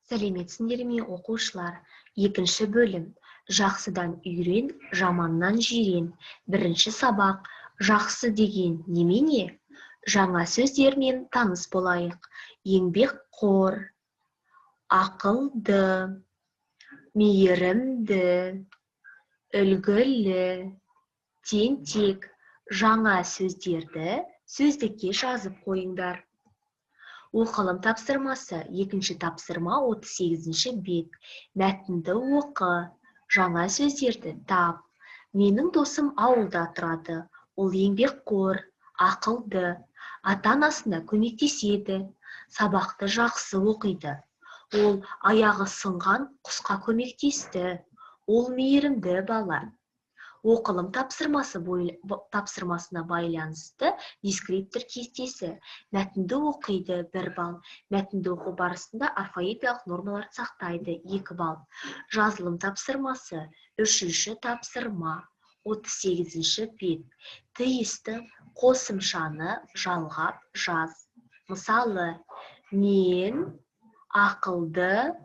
Сәлеметсіңдер ме, оқушылар! Екінші бөлім. Жақсыдан үйрен, жаманнан жирен. Бірінші сабақ. Жақсы деген немене? Жаңа сөздермен таныс болайық. Еңбекқор, ақылды, мейірімді, үлгілі, тентек. Жаңа сөздерді сөздікке жазып қойыңдар. Оқылым тапсырмасы. Екінші тапсырма, 38-ші бет. Мәтінді оқы, жаңа сөздерді тап. Менің досым ауылда тұрады. Ол еңбекқор, ақылды, ата-анасына көмектеседі, сабақты жақсы оқиды. Ол аяғы сынған құсқа көмектесті. Ол мейірімді бала. Оқылым тапсырмасы тапсырмасына байланысты дескриптор кестесі. Мәтінді оқиды, 1 балл. Мәтінді оқу барысында орфоэпиялық нормаларды сақтайды, 2 балл. Жазылым тапсырмасы. Үшінші тапсырма, 38-ші бет. Тиісті қосымшаны жалғап жаз. Мысалы, мен ақылды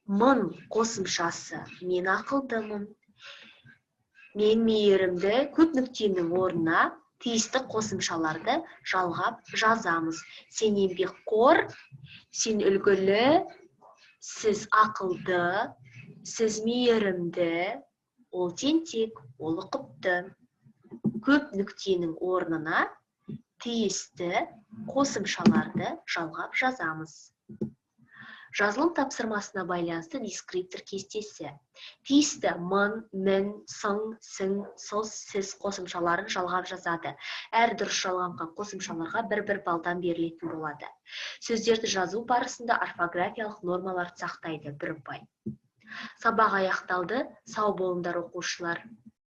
мын қосымшасы: мен ақылдымын, мен мейірімді. Көп нүктенің орнына тиісті қосымшаларды жалғап жазамыз. Сен еңбекқор, сен үлгілі, сіз ақылды, сіз мейірімді, ол тентек, ол ұқыпты. Көп нүктенің орнына тиісті қосымшаларды жалғап жазамыз. Жазылым тапсырмасына байланысты дескриптор кестесі. Тиісті мын, мін, сың, сің, сыз, сіз қосымшаларын жалғап жазады. Әр дұрыс жалғанған қосымшаларға бір-бір балдан берілетін болады. Сөздерді жазу барысында орфографиялық нормаларды сақтайды, 1 ұпай. Сабақ аяқталды. Сау болыңдар, оқушылар!